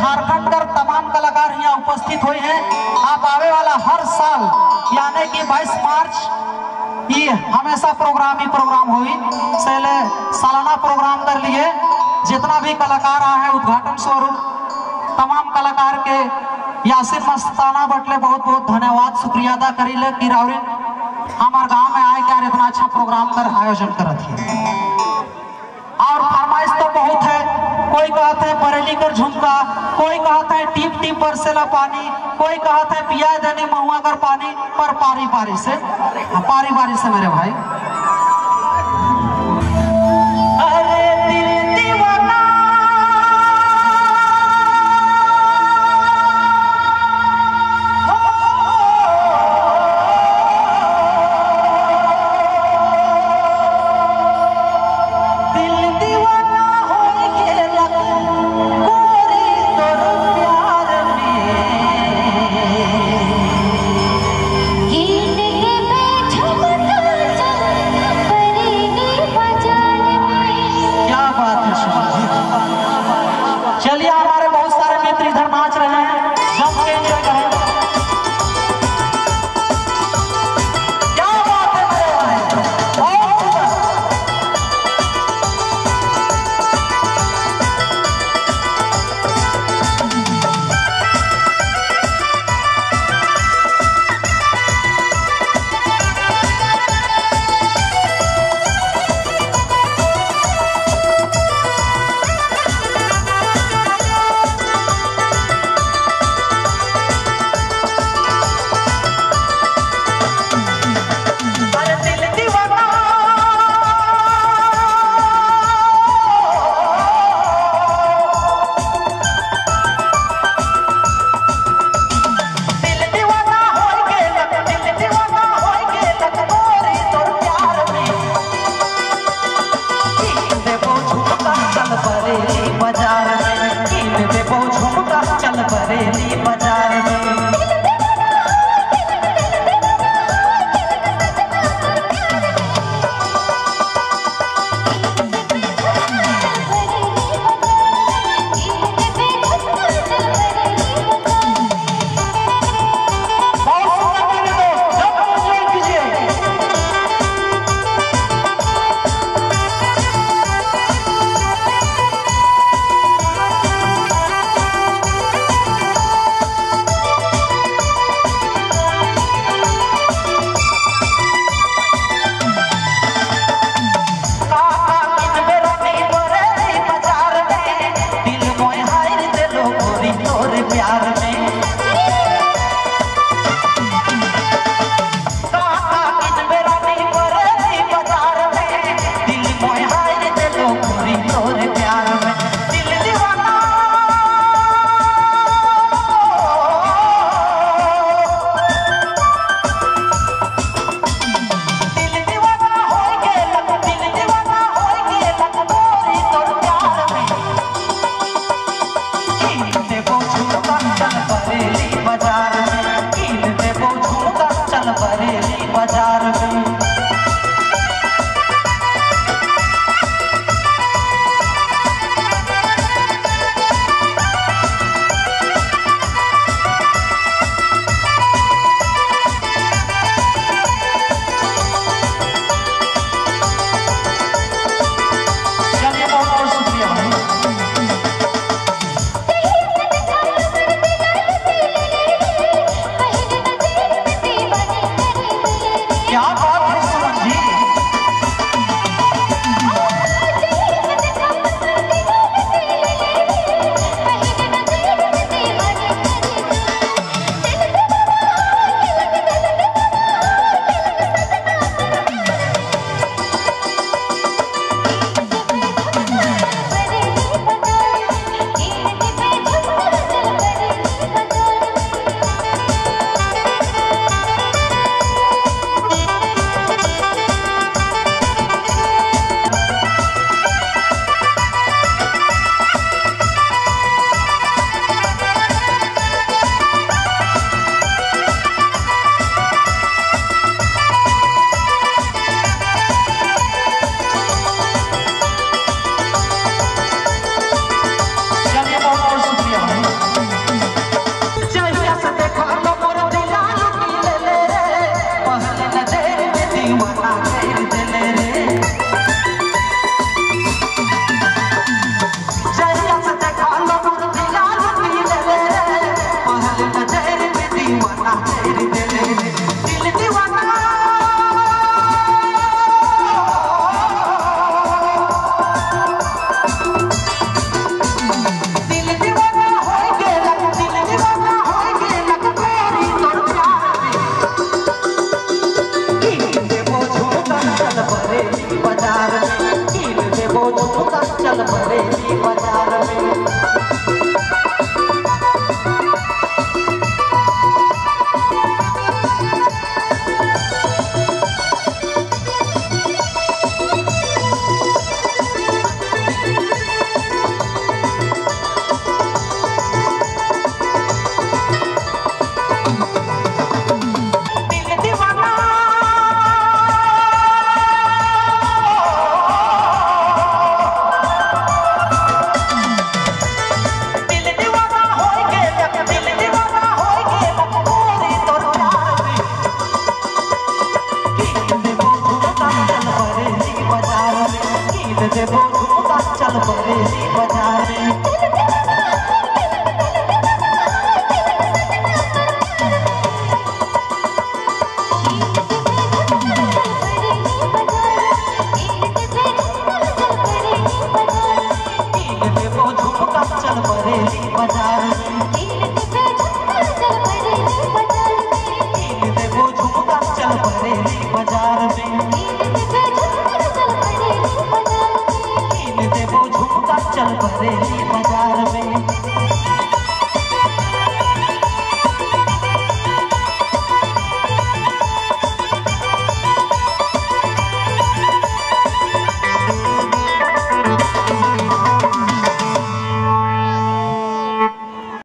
झारखंड कर तमाम कलाकार यहाँ उपस्थित हुए हैं। आप आवे वाला हर साल यानी कि 22 मार्च ये हमेशा प्रोग्राम ही प्रोग्राम हुई सेले सालाना प्रोग्राम कर लिए जितना भी कलाकार आए हैं उद्घाटन स्वरूप तमाम कलाकार के यासिर मस्ताना बटले बहुत बहुत धन्यवाद शुक्रिया अदा करी ले कि रावरी हमारे गांव में आए क्या इतना अच्छा प्रोग्राम कर आयोजन करत है। और फरमाइश तो बहुत है, कोई कहते हैं बरेली कर झुमका, कोई कहते हैं टीप टीप बरसेला पानी, कोई कहते हैं पिया देने महुआ कर पानी, पर पारी पारी से, पारी पारी से मेरे भाई। अरे दिल दीवाना गीत के बैठो मत जा। प्यार में।